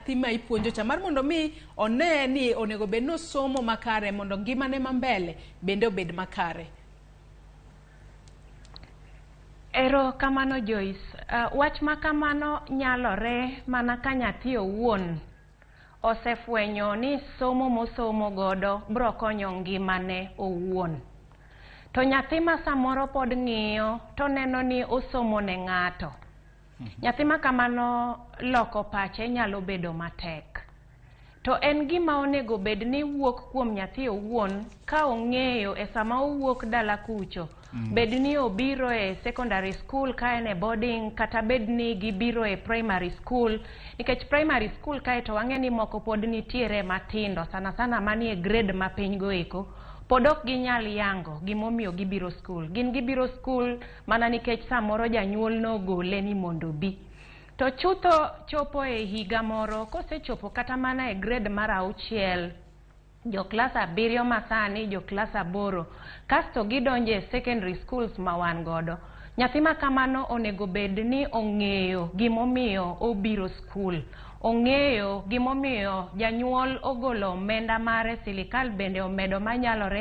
Nyathi ma ipuonjo cha mar mondo mi one ni onego bed ni osomo makare mondo ngimane ma mbele bende obed makare. Ero kamano Joyce. Wach ma kamano nyalore mana ka nyathi owuon osefwenyo ni somo mosomo godo bro konyo ngimane owuon. To nyathi ma samoro pod ng'iyo to neno ni osomo ne ng'ato. Nyathi ma kamano loko pache nyalo bedo matek. To en gima onego bed ni wuok kuom nyathi owuon ka ong'eyo e sama owuok dala kucho. Bed ni obiro e secondary school ka en e boarding kata bed ni gibiro e primary school. Nikech primary school kae to wang'e ni moko pod nitiere matindo sana sana manie grade mapiny go eko. Pod ok ginyal yango gimomiyo gibiro school. Gin gibiro school mana nikech samoro janyuol nogole ni mondo obi. To chutho chopo e higa moro kosechopo kata mana e grade mar auchiel, jo klas abiriyo masani, jo klas aboro, kasto gidonjo e secondary schools ma wan godo. Nyathi ma kamano onego bed ni ong'eyo gimomiyo obiro school. Ong'eyo gimomiyo janyuol ogolo omenda mare, sirikal bende omedo manyalore.